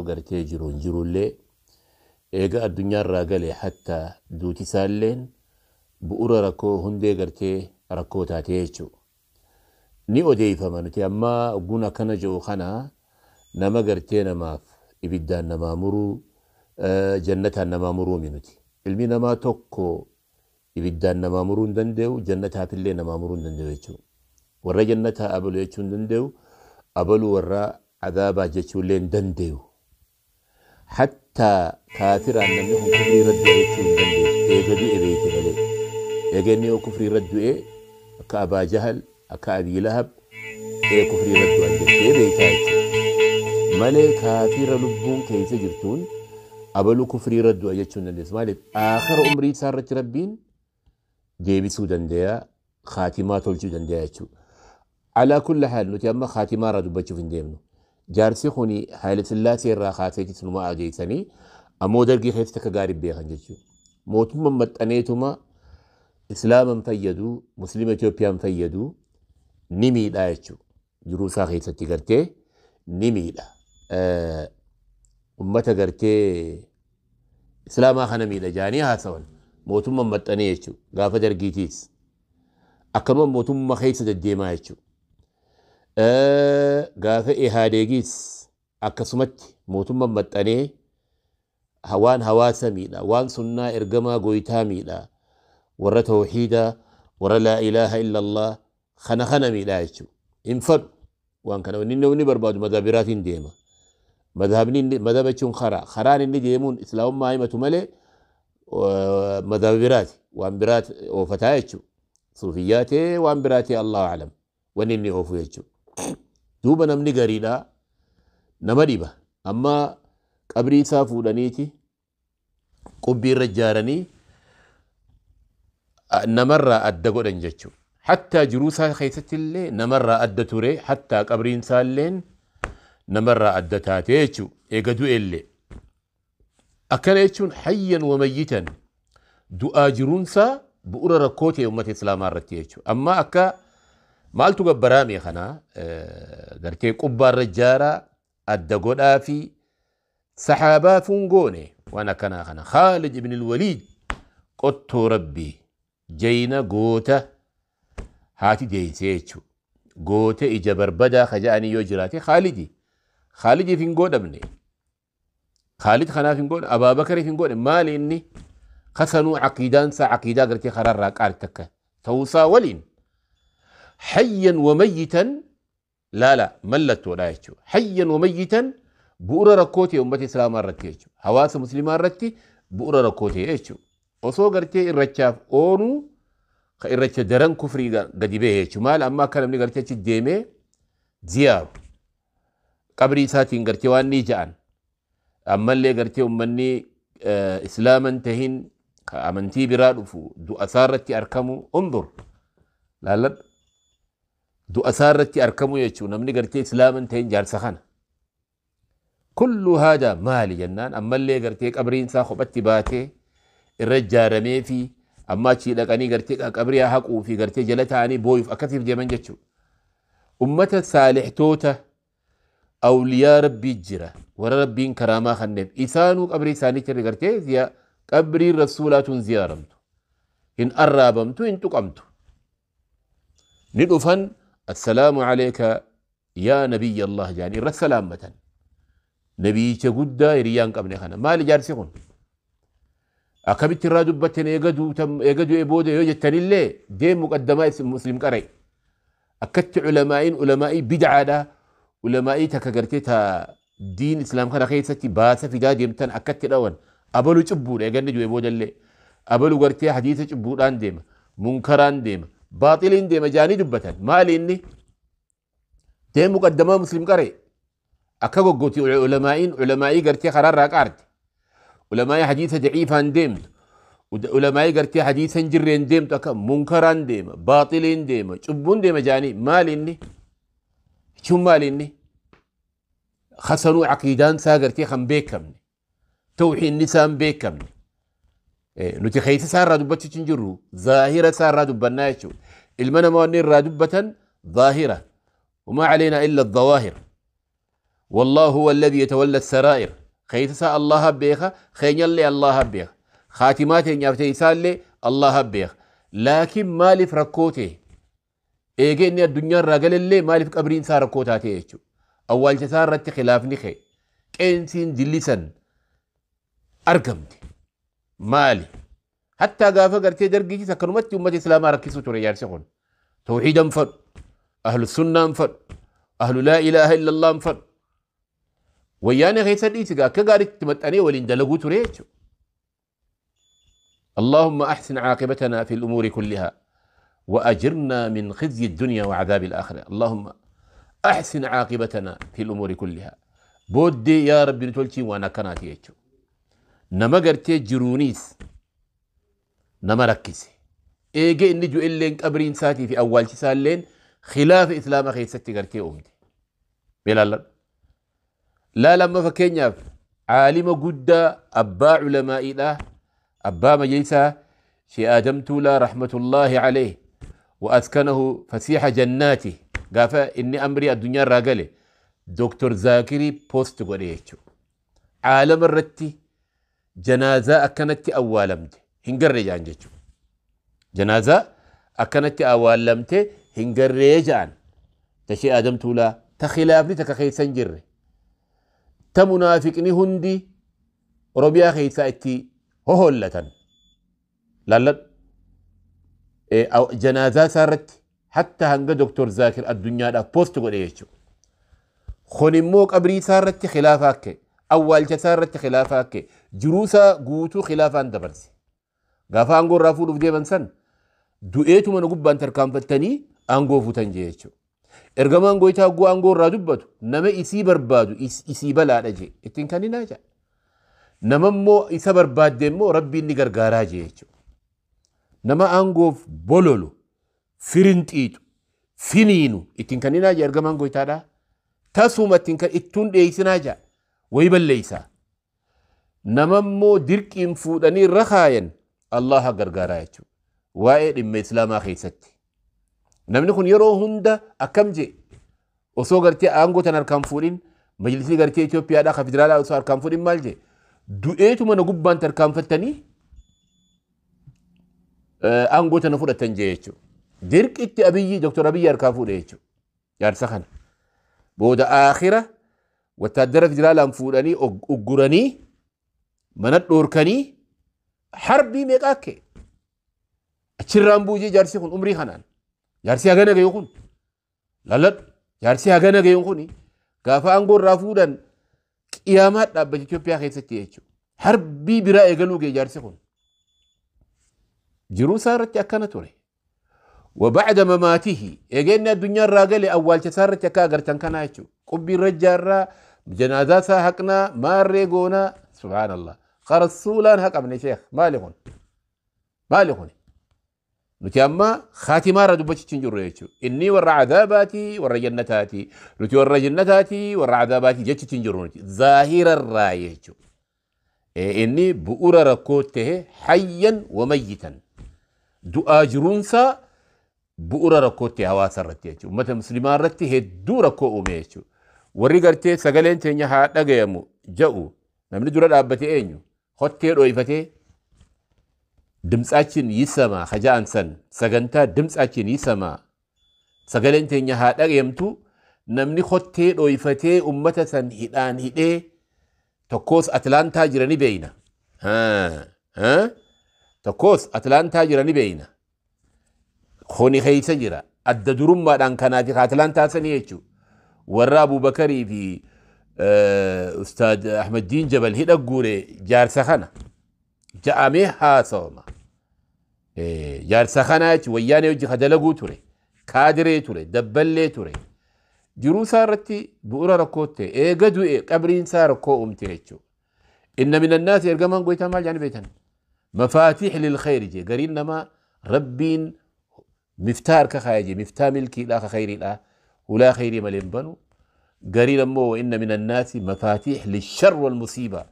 gartee jiruun jirullee eega addunyaarraa gale hatta duuti isaalleen bu'uura rakkoo hundee gartee rakkoo taatee jechuudha. Ni odeeffama nuti amma ogguun akkana jiru kana nama gartee namaaf ibiddaan namaa muruu jannataan namaa muruu nuti. Ilmi namaa tokko ibiddaan namaa muruu hin danda'u, jannataafillee namaa muruu hin danda'u jechuudha. Warra jannataa abalu jechuu hin danda'u, abalu warra adaabaa jechuullee hin danda'u. Hatta kaafiraan namni kun kufrii irra du'e jechuu hin danda'u. Eega du'e beekte malee. Eega inni yoo kufrii irra du'e akka Abaa Jahal, akka Abii Lahab ee kufrii irra du'an jettee beektaa jechuudha. Malee kaafira lubbuun keessa jirtuun abalu kufrii irra du'a jechuu hin dandeessu. Maaliif aakhira umrii isaa irratti Rabbiin deebisuu danda'a, khaatimaa tolchuu danda'a jechuudha. Alaa kulli haal nuti amma khaatimaa irraa dubbachuuf hin deemnu. Jaarsi kuni Haayile Sillaasee irraa kaaseetis numa adeessanii ammoo Dargii keessatti akka gaarii beekan jechuudha. Mootummaan maxxaneetuma Islaama hin fayyadu, Musliima Itoophiyaa hin fayyadu, ni miidha jechuudha. Jiruu isaa keessatti gartee ni miidha. Ummata gartee Islaamaa kana miidha jaanii haasawan. Mootummaan maxxanee jechuudha. Gaafa Dargiitiis. Akkanuma mootummaa keessa deddeemaa jechuudha. Gaafa Ihaadeegis akkasumatti mootummaan maxxanee waan hawaasa miidha, waan sunnaa ergamaa goytaa miidha, warra tawxiidaa, warra laa ilaaha illallah kana kana miidha jechuudha. Hin fadhu waan kana inni namni barbaadu madhaba biraatiin deema. Madhabni madhaba jechuun karaa karaan inni deemuun islaamummaa himatu malee madhaba biraati waan biraati oofataa jechuudha. Suufiyyaa ta'ee waan biraa ta'ee Allahu aclam wanni inni oofu jechuudha. Duuba namni gariidha nama dhiba. Amma qabrii isaa fuudhaniiti qubbii irra ijaaranii namarraa adda godhan jechuudha. Hattaa jiruu isaa keessatti illee namarraa adda ture, hattaa qabriin isaa illee namarraa adda taate jechuudha. Eega du'e illee. Akkana jechuun hayyan wa mayyitan du'aa jiruunsaa bu'uura rakkoo ta'e uummata Islaamaa irratti jechuudha. Amma akka maaltu gabbaraame kana gartee qubbaa irra ijaaraa adda godhaa fi saxaabaa fungoone waan akkanaa kana. Khaalid ibn al-Waliid qottoo Rabbii jayna goota haati deeysee jechuudha. Goota ija barbadaa ka ja'anii yoo jiraate Khaalidi. Khaalidiif hin godhamne. Khaalid kanaaf hin godhamne. Abaabakariif hin godhamne. Maali inni? Kasanuu aqiidaan isaa aqiidaa gartee karaarraa qaali takka ta'uusaa waliin. Hayyan wa mayyitan laala mallattoodha jechuudha. Hayyan wa mayyitan bu'uura rakkoo ta'e uummata Islaamaa irratti jechuudha. Hawaasa Musliimaa irratti bu'uura rakkoo ta'e jechuudha. Osoo gartee irrachaaf oonuu ka irracha daran kufrii gadi ba'e jechuudha. Maal amma akka namni gartee achi deemee ziyaaru. Qabrii isaatiin gartee waan ni ja'an. Ammallee gartee uummanni Islaaman tahin ka amantii biraa dhufu du'a isaa irratti argamu undur. Laalladhu. Du'a isaa irratti argamu jechuudha. Namni gartee Islaaman tahin jaarsa kana. Kullu haada maali jennaan ammallee gartee qabriin isaa kophatti baatee irra ijaaramee fi amma achii dhaqanii gartee qabrii haquu fi gartee jala ta'anii booyuuf akkasiif deeman jechuudha. Ummata saalihtoota awliyaa Rabbii jira warra Rabbiin karaamaa kanneef isaanuu qabrii isaaniitti irra gartee qabriin rasuulaatuun ziyaaramtu hin arraabamtu hin tuqamtu. Ni dhufan assalaamu alayka yaa nabiyya Allah jedhanii irra salaammatan. Nabiyyicha guddaa hiriyaa hin qabne kana maali jaarsi kun? Akkamitti irraa dubbattan eega du'e booda yoo jettanillee deem muqaddamaa isin muslim qara'e. Akkatti ulamaa'iin ulamaa'ii bid'aadha. Ulamaa'ii takka gartee ta diin islaam kana keessatti baasa fidaa deemtan akkatti dhawan. Abalu cubbuudha eeganni du'e boodallee. Abalu gartee hadiisa cubbuudhaan deema. Munkaraan deema. Baaxiliin deema jaanii dubbatan. Maali inni? Deem muqaddamaa muslim qara'e. Akka goggooti ulamaa'iin ulamaa'ii gartee karaarraa qaarte. Ulamaa'ii hadiisa daciifaan deemtu. Ulamaa'ii gartee hadiisa hin jirreen deemtu akka munkaraan deema, baaxiliin deema, cubbuun deema jaanii maali inni? Jechuun maali inni? Kasanuu aqiidaan isaa gartee kan beekamne. Tawxiinni isaa hin beekamne. Nuti keessa isaa irraa dubbachuu hin jirru. Zaahira isaa irraa dubbannaa jechuudha. Ilma namaa wanni irraa dubbatan zaahira. Wamaa caleynaa illa dhawaahir. Wallahu huwa alladhi yatawalla saraa'ir. Keessa isaa Allaha beeka, keenyallee Allaha beeka. Khaatimaa teenyaaf ta'e isaallee Allaha beeka. Laakiin maaliif rakkoo ta'e? Eegee inni addunyaa irraa galallee maaliif qabriin isaa rakkoo taate jechuudha. Awwaalcha isaa irratti khilaafni ka'e. Qeensiin dillisan argamte. Maali? Hattaa gaafa gartee dargiitis akkanumatti uummata islaamaa rakkisuu ture jaarsi kun. Tawxiidan fadhu, ahlu sunnaan fadhu, ahlu laa ilaaha illallaan fadhu. Wayyaanee keessa dhiisi akka gaariitti maxxanee waliin dalaguu ture jechuudha. اللهم أحسن عاقبتنا في الأمور كلها وأجرنا من خزي الدنيا وعذاب الآخرة. اللهم أحسن عاقبتنا في الأمور كلها. بودي يا ربي نتولتي وأنا كناتي يجو. نما قرتي جرونيس نما ركزي إيجي نجو إلين قبرين ساتي في أول سالين خلاف إسلام أخي ستي قرتي أمتي بلا لا لا لما فكينيا عالم قد أبا علماء له أبا مجلسة شي آدم تولا رحمة الله عليه وأسكنه فسيح جناته. قافة إني أمري الدنيا راقلي دكتور زاكري بوست قريتشو عالم الرتي جنازة أكنت أوالمت هنقر جان جتشو جنازة أكنت أوالمت هنقر جان تشي آدم تولا تخلاف لتك سنجر تمنافقني هندي ربيا خيساتي هولة لا لا أو جنازة صارت حتى هنجا دكتور زاكر الدنيا دا بوست قريتشو خونموك أبري صارت خلافك أول صارت خلافك جروسا قوتو خلافا دبرسي غافا أنغو رافو في ديبان سن دوئتو من قبان تركام فتني أنغو فتنجيتشو إرغمان قويتا قو أنغو رادبتو نما إسي بربادو إسي بلا نجي إتين كاني ناجا نما مو إسا برباد ديمو ربي نقر غاراجيتشو نما أنغو بولولو فرنتيتو فينينو إتين كاني ناجا إرغمان قويتا دا تاسوما إتين كان إتون ديسي ناجا ويبليسا نممو دركين فوداني رخاين الله غرغارا يچو واي دم اسلاما خيستي نمني كون يرو هندا اكمجي وسو غرتي انغو تن اركان فودين مجلسي غرتي اثيوبيا دا فدرالا وسو اركان فودين مالجي دوئتو من غبان تركان فتني انغو تن فودتن جي يچو دركتي ابي دكتور ابي اركان فود يچو يارسخن بودا اخره وتدرك جلالا فوداني أجراني منت دوركني حربي ميقاكي أشرام بوجي جارسي خون عمري خنان جارسي هغانا غيوخون لالت جارسي هغانا غيوخوني غافا أنغور رافودان قيامات دابة إثيوبيا خيستي يجو حربي برا إغلوغي جارسي خون جرو سارت أكانا توري وبعد مماته إجينا الدنيا الراجل أول تسارت أكا كان يجو قبي الرجال جنازة ساحقنا ما ريقونا سبحان الله خرسولان حق ابن شيخ مالي هون نتي أما خاتمة ردبتش تنجر يجو إني ور عذاباتي ور جنتاتي نتي ور جنتاتي ور عذاباتي جتش تنجر ظاهر الراي يجو إني بؤر ركوته حيا وميتا دعاء جرونسا بؤر ركوته هوا سرتي يجو أمة مسلمان رتي هدو ركو أميجو warri gartee sagaleen teenya haa dhagayamu ja'u namni dura dhaabbate eenyu hottee dhoyfatee ድምጻችን ይሰማ ከጃንሰን ሰገንታ ድምጻችን ይሰማ sagaleen teenya haa dhagayamtu namni hottee dhoyfatee ummata san hidhaan hidhee tokkos Atlaantaa jirani beeyna tokkos Atlaantaa jirani beeyna kuni keessa jira adda durummaadhaan kanaati Atlaantaa sanii jechuudha. ورا أبو بكري في أستاذ أحمد دين جبل هنا قوري جار سخنة جامي هاسوما جار سخنة وياني وجه خدلقو توري كادري توري دبلي توري جرو سارتي بؤرا ركوتي إيه قدو إيه قبرين ساركو أمتيتشو إن من الناس يرقمان قويتا مال يعني بيتن مفاتيح للخير جي قرين ما ربين مفتار كخايجي مفتاح ملكي لا خيري لا ولا خير ملين بنو قرينا مو إن من الناس مفاتيح للشر والمصيبة